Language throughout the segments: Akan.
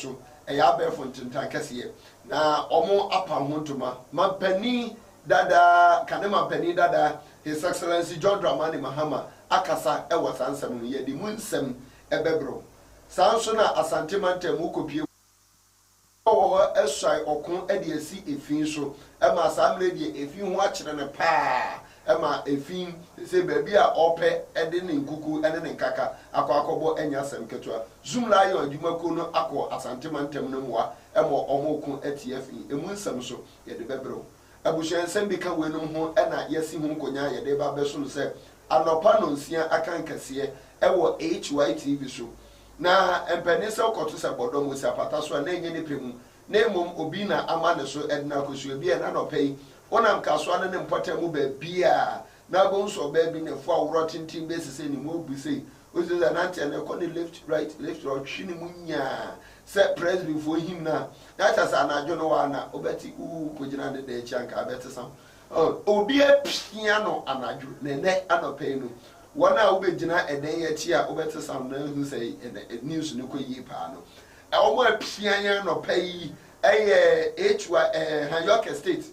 so, ɛyɛ abɛɛfo ntentan kɛseɛ, na wɔn apam ho ntoma. Mampanin dada, kane mampanin dada, His Excellency John Dramani Mahama akasa wɔ saa nsɛm no, yɛde mu nsɛm bɛbrɛ wo. Saa nso na Asante mantam mu kɔpue. Wɔ hɔ suae ɔko de asi efi so ma saa mmerɛ deɛ efi ho akyere no paa ma efi sɛ baabi a ɔpɛ de ne nkuku ne ne nkaka akɔ akɔbɔ nyɛ asɛm ketewa. Zoom Lion adwumakuo no akɔ Asante mantam no mmoa ma wɔreko atia fi. Emu nsɛm nso yɛde bɛbrɛ wo. Abusua nsɛm bi ka weinom ho na yɛasi ho nkonya a yɛde reba abɛsom sɛ anɔpa nnɔnsia akankɛseɛ wɔ HYTV so. Na mpanin sɛ wokɔto sɛ bɔdɔm osi apata so a, na ɛnyɛ ne pɛ mu, na mmom obi na ama ne so de no akɔsi hɔ. Ebia ɛnnɛ anɔpa yi, wonam kasoa no ne mpɔtam mu baabiara, na wobɛhu sɛ ɔbaa bi n'afu aworɔ tenten bɛsi sei, ne mu abu sei. Wotumi sɛ nanteɛ no, ɛkɔ ne left, right, left, right, ɔtwe ne mu nyaa sɛ Presbyfoɔ him no a, na kyerɛ sɛ anadwo no waa na wobɛte uu kɔgyina ne dan akyi anka abɛte sam. Obi apia no anadwo, na ɛnnɛ anɔpa yi no, wɔn a wobɛgyina ɛdan yi akyi a wobɛte sound no ahu sɛ ɛnɛ news no kɔ yie paa no, wɔn a apia yɛn anɔpa yi yɛ HY, eh, Hanyoke Estate.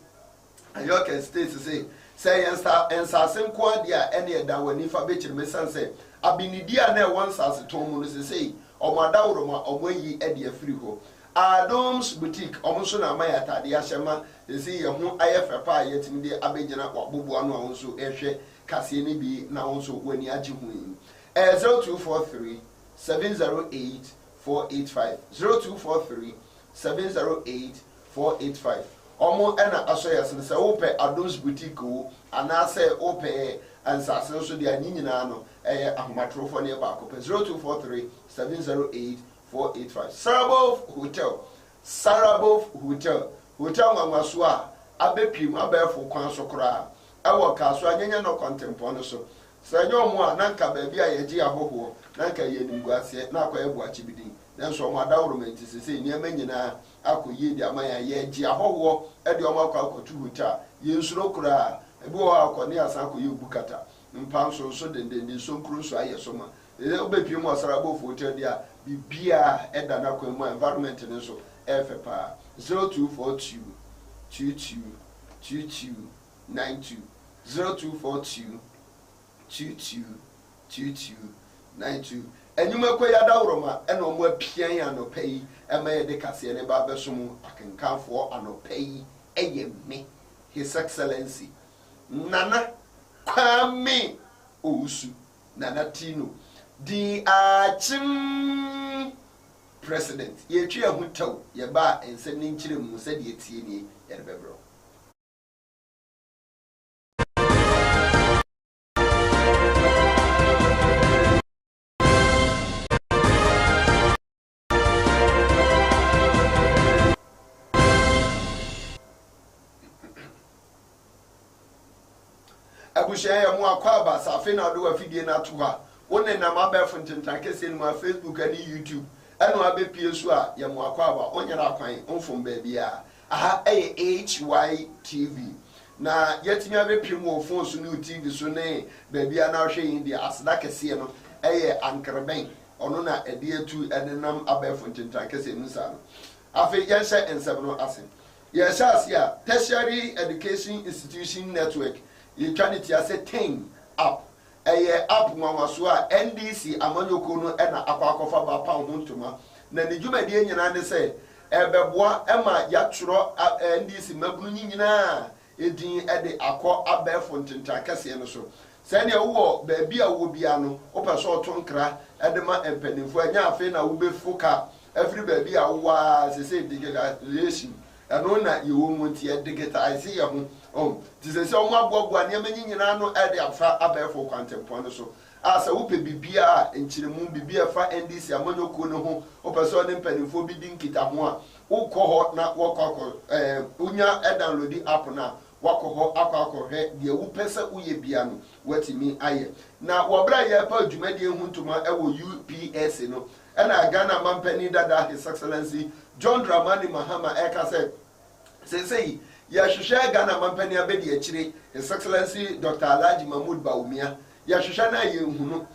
Hanyoke Estate se, sɛ ɛyɛ nsa, nsaase nko ara deɛ a, ɛne ɛda wɔn ani fa bɛkyerɛ mu ɛsiane sɛ abenedie a na ɛwɔ nsaase tɔn mu no sesei wɔn adaworoma wɔn ayi de afiri hɔ. Adom's Boutique, wɔn nso na ama yɛn ataadeɛ ahyɛ ma seesei yɛn ho ayɛ fɛ pa a yɛatumi de abɛgyina w'aboboano a wo nso rehwɛ kaseɛ no bi na wo nso w'ani agye ho yi. Ɛyɛ 0243 708 485, 0243 708 485. Wɔn na asɔ yɛn asene. Sɛ wopɛ Adom's Boutique o, anaasɛ wopɛ nsase nso deɛ a, ne nyinaa no ɛyɛ ahomatorofoɔ no yɛ baako pɛ, 0243 708 485 Sarabov Hotel Sarabov Hotel, hotel nwanwaso a abɛpue mu abɛɛfo kwan so koraa wɔ Kasoa Nyanya-Nɔ kwantempɔn no so. Sɛ ɛnyɛ wɔn a, na anka baabi a yɛgye ahɔhoɔ na anka ɛyɛ animguaseɛ na akɔyɛ boakye bi din. Nanso wɔn adaworoma nti, seesei nneɛma nyinaa akɔ yie de ama yɛn a yɛregye ahɔhoɔ de wɔn akɔ akɔto hotel a, yɛnsuro koraa. Ebi wɔ hɔ a, wokɔ ne yɛasan akɔyɛ obukata mpa nso nso dendenden, sonkuro nso ayɛ so ma. Sɛ wobɛpue mu wɔ Sarabofo Hotel deɛ a, biribiara da n'akwan mu a environment no nso ɛyɛ fɛ paa. 0242 22 22 92 0242 22 22 92 Anwummerɛ yi adaworoma na wɔn apia yɛn anɔpa yi ma yɛde kaseɛ no ba abɛsom akenkanfoɔ anɔpa yi yɛ me, His Excellency Nana Kwame Owusu. Nana Tino di akyem President. Yɛtwe yɛn ho tɛw, yɛba a nsɛm no nkyerɛmu sɛdeɛ ɛteɛ nie, yɛde bɛbrɛ wo. Abusua yɛ mo akwaaba sɛ afei na wode w'afidie no ato hɔ a, wo nenam abɛɛfo ntentan kɛseɛ no mu a Facebook ne YouTube ɛna wabɛpie so a yɛ mo akwaaba, wonyera akwan, womfom baabiara. Aha ɛyɛ HYTV na yɛatumi abɛpie mu wɔ phone so ne wo TV so ne baabiara na wohwɛ yɛn deɛ aseda kɛseɛ no ɛyɛ ankerebɛn Ɔno na ɛde atu nenam abɛɛfo ntentan kɛseɛ mu saa no. Afei yɛnhyɛ nsɛm no ase. Yɛhyɛ ase a, Tertiary Education Institution Network, yɛtwa ne tia sɛ TEIN app. Ɛyɛ app nwanwasoɔ a NDC amanyɔkuo no na akɔ akɔfa ba apaw ho ntoma. Na ne dwumadie nyinaa ne sɛ ɛrebɛboa ma yɛatwerɛ NDC mmabunu nyinaa din de akɔ abɛɛfo ntentan kɛseɛ no so. Sɛdeɛ wowɔ baabi a wowɔ biara no, wopɛ sɛ ɔto nkra de ma mpanimfoɔ a, ɛnyɛ afei na wobɛfo ka afiri baabi a wowɔ ara. Seesei digitalization, ɛno na yɛwɔ mu nti yɛ digitize yɛ ho. Oh, nti seesei wɔn aboaboa nneɛma yi nyinaa ano de afa abɛɛfo kwantempɔn no so. A sɛ wopɛ biribiara a, nkyerɛmu, biribi a ɛfa NDC amanyɔkuo no ho, wopɛ sɛ ɔne mpanimfoɔ bi di nkitaho a, wokɔ hɔ na wɔkɔ akɔ ɛɛ wonya downloadi app no a, woakɔ hɔ akɔ akɔhwɛ deɛ wopɛ sɛ woyɛ bia no, woatumi ayɛ. Na wɔ berɛ a yɛrepaw dwumadie ho ntoma wɔ UPSA no, ɛna Ghana mampanin dada His Excellency John Dramani Mahama ɛreka sɛ, Seesei yɛhwehwɛ Ghana mampanin abadiakyire His Excellency Doctor Alhaji Mahmood Bawumia, yɛhwehwɛ no a yɛnhu no.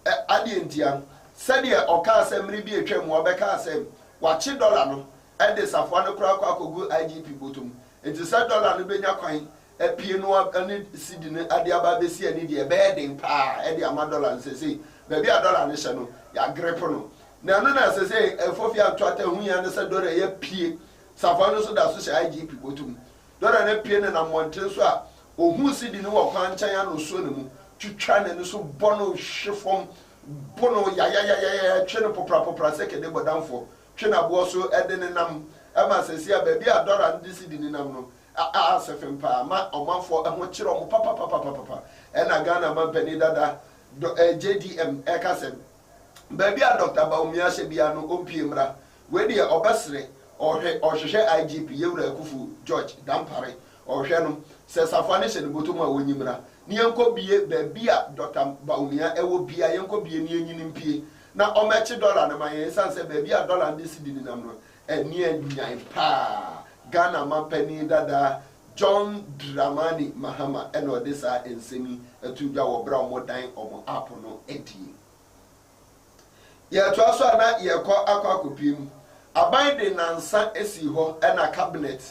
Ɛ, adeɛ ntia? Sɛdeɛ ɔkaa sɛ mmere bi a atwam ɔbɛkaa sɛ. Wakye dɔla no de safoa no koraa kɔ akɔgu IGP bɔtɔ mu. Nti sɛ dɔla no bɛnya kwan apue no ne cedi no de aba abɛsi ani deɛ, ɛbɛyɛ den pa ara de ama dɔla no. Seesei baabi a dɔla no hyɛ no, yɛagrepe no. Na ɛno na seesei Fofi Antoata hu yɛn no sɛ dɔla yi apue. Safoa no nso da so hyɛ IGP bɔtɔ mu. Dɔla no apue nenam mmɔnten so a, ɔhu cedi no wɔ kwan nkyɛn ano suo no mu, twitwa n'ani so bɔ no hwe fam, bo no yayayayaya, twe no poprapopra sɛ kɛde bɔdamfoɔ, twe no aboɔ so de no nam ma seesei a baabi a dɔla no de cedi no nam no, a asɛ fem paa ma ɔmanfoɔ ho kyere wɔn papapapapapa. Ɛna Ghana manpanin dada Dɔ eh, JDM ɛka sɛ baabi a Dɔkta Bawumia hyɛ biara no ɔmpue mmra. Wei deɛ ɔbɛsrɛ, ɔhwɛ, ɔhwehwɛ IGP Yewura Akuffo George Dampare, ɔhwɛ no sɛ safoa no hyɛ ne bɔtɔ mu a ɔnyi mmra na yɛnkɔ bie baabi a Dɔkta Bawumia ɛwɔ biara yɛnkɔ bie na yɛnyi no mpue na ɔmmɛkye dɔla no ma yɛn ɛsiane sɛ baabi a dɔla no de sidi nenam no Ani anyan paa. Ghana manpanin dada John Dramani Mahama na ɔde saa nsɛm yi too dwa wɔ berɛ a wɔdan wɔn app no adie. Yɛtoa so a na yɛrekɔ akɔ akɔpue mu. Aban de nnansa sii hɔ na cabinet,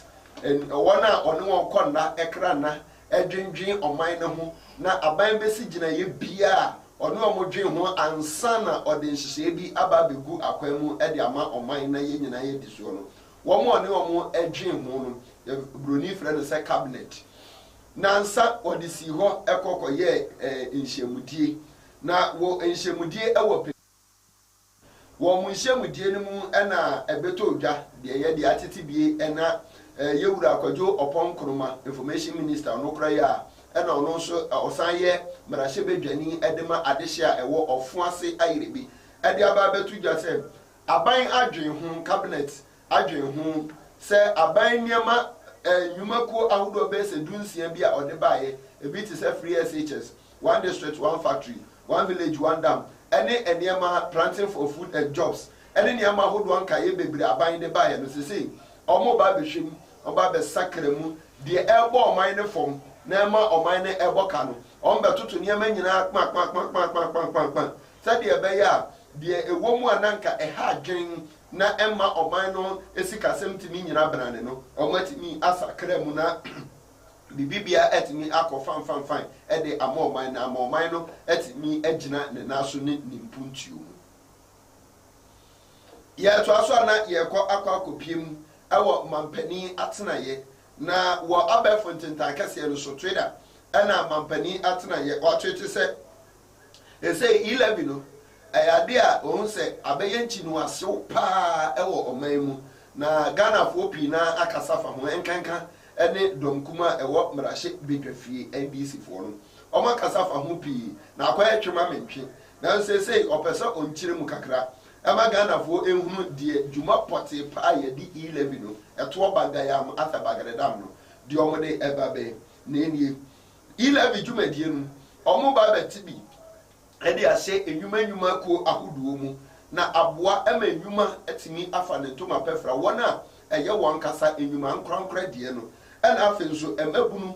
wɔn a ɔne wɔn kɔ nna kra nna dwendwen ɔman no ho na aban bɛsi gyinaeɛ biara a ɔne wɔn dwen ho ansa na ɔde nhyehyɛeɛ bi aba abɛgu akwan mu de ama ɔman na yɛn nyinaa yɛadi soɔ no, wɔn a ɔne wɔn dwen ho no, buroni frɛ no sɛ cabinet. Nansa wɔde sii hɔ kɔ kɔyɛɛ nhyiamudie, na wɔ nhyiamudie wɔ. Wɔ mo nhyiamudie no mu na ɛbɛtɔ dwa deɛ yɛ deɛ atete bie na yɛ wura Kwadwo Ɔpɔn Nkrumah, Information Minister, ɔno koraa yi a ɛna ɔno nso ɔsan yɛ mmarahyɛbadwani de ma adehye a ɛwɔ Ɔfoase Ayerebe de aba abɛto dwa sɛ aban adwen ho, cabinet adwen ho sɛ aban nneɛma nnwumakuo ahodoɔ bɛyɛ sɛ dunsia bi a ɔde baeɛ, ebi te sɛ Free SHS, One District One Factory, One Village One Dam, ne nneɛma Planting for Food and Jobs ne nneɛma ahodoɔ nkaeɛ bebree aban de baeɛ no, seesei wɔreba abɛhwɛ mu, wɔreba abɛsakra mu, deɛ ɛrebɔ ɔman no fam na ɛma ɔman no ɛbɔ ka no, wɔbɛtoto nneɛma nyinaa kpankpankpankpankpankpankpan sɛdeɛ ɛbɛyɛ a deɛ ɛwɔ mu a na anka ɛha adwene na ɛmma ɔman no sikasɛm ntumi nnyina brane no, wɔatumi asakra mu na biribiara atumi akɔ fanfanfan de ama ɔman no, ama ɔman no atumi agyina ne nan so ne ne mpuntuo mu. Yɛtoa so a na yɛrekɔ akɔ akɔpie mu wɔ mampanin atenaeɛ, na wɔ abɛɛfo ntentan kɛseɛ no so, Twitter, ɛna mampanin atenaeɛ, wɔatwete sɛ Seesei e-levy no, ɛyɛ ade a wɔahu sɛ abɛyɛ nkyiniwasew paa wɔ ɔman mu, na Ghanafoɔ pii no ara akasa fa ho, ɛnkanka ne dɔm kumaa a ɛwɔ mmarahyɛ badwafie, NDC foɔ no. Wɔakasa afa ho pii, na akɔyɛ twe ma mentwe. Nanso seesei ɔpɛ sɛ ɔnkyerɛ mu kakra ma Ghanafoɔ nhunu deɛ dwuma pɔtee paa a yɛde e-levy no, ɛtoɔ Bagayam Arthur Bagredam no, deɛ wɔde ɛba bɛyɛ. Na ɛnie. E-levy dwumadie no, wɔreba abɛte bi de ahyɛ nnwuma nnwuma kuo ahodoɔ mu na aboa ma nnwuma atumi afa ne ntoma pɛfra wɔn a ɛyɛ wɔn ankasa nnwuma ankorankorɛ deɛ no. Ɛna afei nso mmabunu,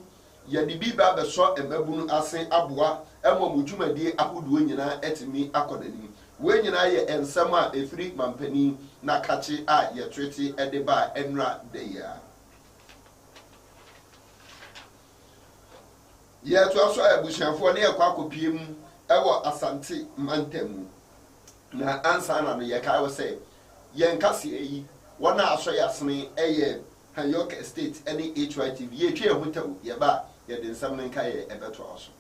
yɛde bi reba abɛsɔ mmabunu ase aboa ma wɔn dwumadie ahodoɔ nyinaa atumi akɔ n'anim. Wei nyinaa yɛ nsɛm a ɛfiri mampanin n'akakye a yɛtoete de baa nnora da yi ara. Yɛtoa so a abusuafoɔ ne yɛkɔ akɔpie mu wɔ Asante mantam mu. Na ansa na no yɛkae wo sɛ yɛn kaseɛ yi wɔn a asɔ yɛn asene yɛ Hanyok Estate ne HYTV. Yɛtwa yɛn ho tɛw, yɛba a yɛde nsɛm no nkaeɛ ɛbɛtoa wo so.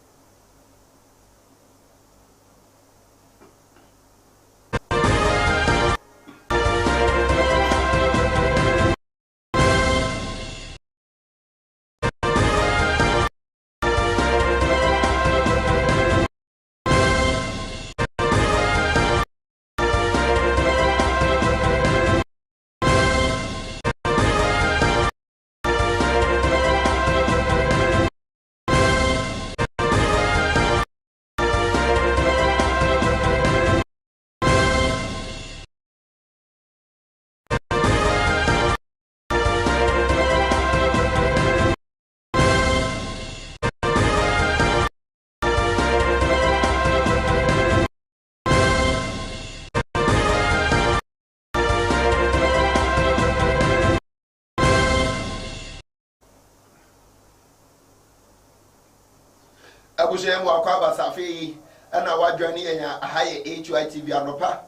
Abusua yi mu akɔ aba sɛ afei ɛna wadwane yɛn a, aha yɛ HYTV anɔpa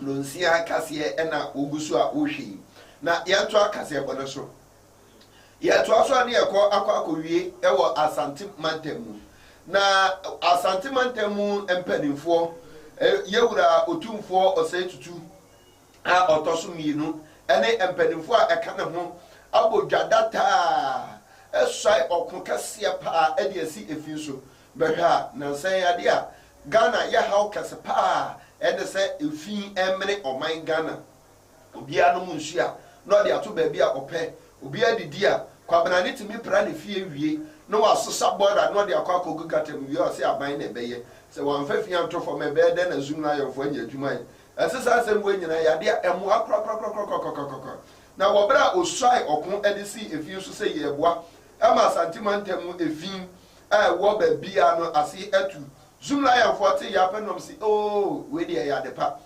nnɔnsia kaseɛ ɛna wogu so a wohwɛ yi. Na yɛntoa kaseɛbɔ no so. Yɛtoa so a ne yɛkɔ akɔ akɔwie wɔ Asante mantam mu. Na Asante mantam mu mpanimfoɔ, Yɛwura Otumfoɔ Osei Tutu a ɔtɔ so mmienu ne mpanimfoɔ a ɛka ne ho abɔ dwa dataa asuae ɔko kɛseɛ paa de asi efi so. Bɛhwɛ a, nansa yi adeɛ a Ghana yɛ haw kɛse paa ɛne sɛ efi mmene ɔman Ghana. Obiara nom nsu a, na ɔde ato baabi a ɔpɛ. Obiara didi a, Kwabena ne tumi pra ne fie wie na wasesa bɔɔla na ɔde akɔ akɔgu gutter mu wie a ɔse aban na ɛbɛyɛ. Sɛ wamfa fi anto fam a ɛbɛyɛ dɛn na Zoomlionfoɔ anya adwuma ayɛ? Ɛse saa nsɛm wei nyinaa yɛ adeɛ a ɛmmoa korakorakorakorakorakorakora. Na wɔ berɛ a ɔsuae ɔko de sii efi so sɛ yɛreboa ma Asante mantam mu efi a ɛwɔ baabiara no ase atu, Zoomlionfoɔ tee yɛ apɛ na wɔse oo wei deɛ ɛyɛ adepa.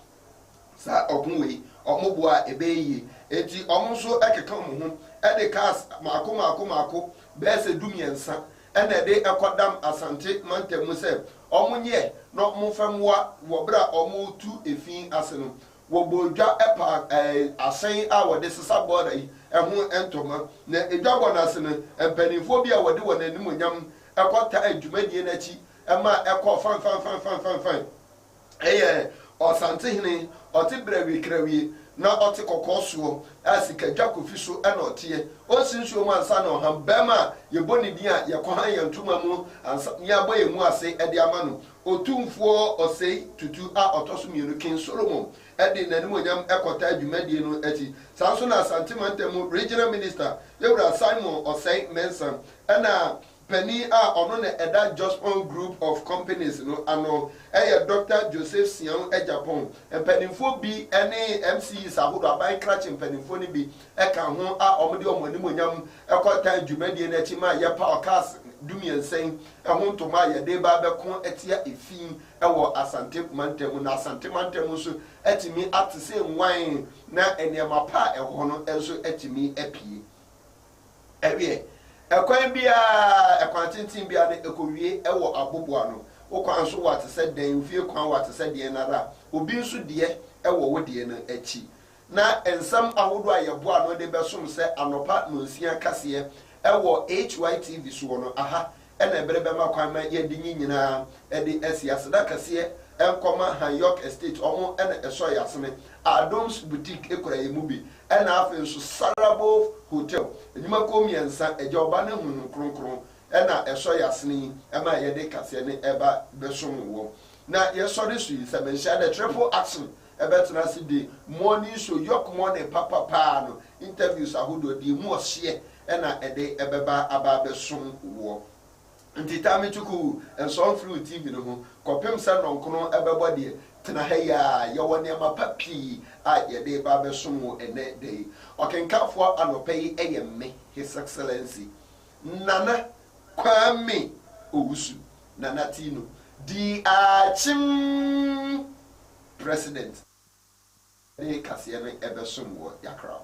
Saa ɔko wei ɔmo boa a ɛbɛyɛ yie. Enti ɔmo nso keka ɔmo ho de cars maako maako maako bɛyɛ sɛ dumiɛnsa na ɛde kɔdam Asante mantam mu sɛ ɔmo nyɛ na ɔmo mfa mmoa wɔ berɛ a ɔmo retu efi ase no. Wɔbɔɔ dwa paa ahyɛn a wɔde sesa bɔɔla yi ho ntoma. Na edwabɔ no ase no, mpaninfoɔ bi a wɔde wɔn animuonyam kɔtaa dwumadie no akyi maa ɛkɔɔ fanfanfanfanfanfan. Ɛyɛ Ɔsantehene, ɔte brɛwie krawie na ɔte kɔkɔɔ soɔ a sikadwa kofi so na ɔteɛ. Ɔnsi nsuo mu ansa na ɔham. Barima a yɛbɔ ne din a yɛkɔhan yɛn ntoma mu ansa na yɛabɔ yɛn mu ase de ama no. Otumfoɔ Osei Tutu a ɔtɔ so mmienu, King Solomon, de n'animuonyam kɔtaa dwumadie no akyi. Saa nso na Asante Mantam mu Regional Minister, Yɛwura Simon Osei Mensah na Panin a ɔno na ɛda Jospong Group of Companies no ano yɛ Dɔkta Joseph Siaw Agyapong. Mpanimfoɔ bi ne MCEs ahodoɔ, aban krakye mpanimfoɔ no bi ka ho a wɔde wɔn animuonyam kɔtan dwumadie no akyi ma yɛpaw cars dumiɛnsa yi ho ntoma a yɛde reba abɛko atia efi wɔ Asante mantam mu. Na Asante mantam nso atumi ate sɛ nwan na nneɛma pa a ɛwɔ hɔ no nso atumi apue. Ɛweɛ, ɛkwan biara, ɛkwan tenten biara no, ɛkɔwie wɔ aboboano. Wo kwan nso wa te sɛ dɛn, wo fie kwan wa te sɛ deɛn ara a, obi nso deɛ wɔ wo deɛ no akyi. Na nsɛm ahodoɔ a yɛboa ano de bɛsom sɛ anɔpa nnɔnsia kaseɛ wɔ HYTV soɔ no, aha na ɛbere bɛma kwan ma yɛde nyi nyinaa de asi. Aseda kɛseɛ nkɔma Hanyok Estate, wɔn na ɛsɔ yɛn asene. Adom's Boutique kura yɛn mu bi, ɛna afei nso Sarabov Hotel. Nnwumakuo mmiɛnsa, Agya, Ɔba ne Honhom Kronkron na ɛsɔ yɛn asene yi ma yɛde kaseɛ no ba bɛsom wɔ. Na yɛsɔre so yi, sɛ menhyɛ da, Triple Action bɛtena ase de morning show, York Morning papa paa no, interviews ahodoɔ, deɛ ɛmu ɔhyeɛ na ɛde bɛba aba abɛsom woɔ. Nti taa me tuku nsɔ mfiri wo TV no ho kɔpem sɛ nnɔnkono bɛbɔ deɛ, tena ha yi ara, yɛwɔ nneɛma pa pii a yɛde reba abɛsom wo ɛnnɛ da yi. Ɔkenkanfoɔ anɔpa yi yɛ me, His Excellency Nana Kwame Owusu, Nana Tino, Diakyem President. De kaseɛ no bɛsom wɔ Yakraw.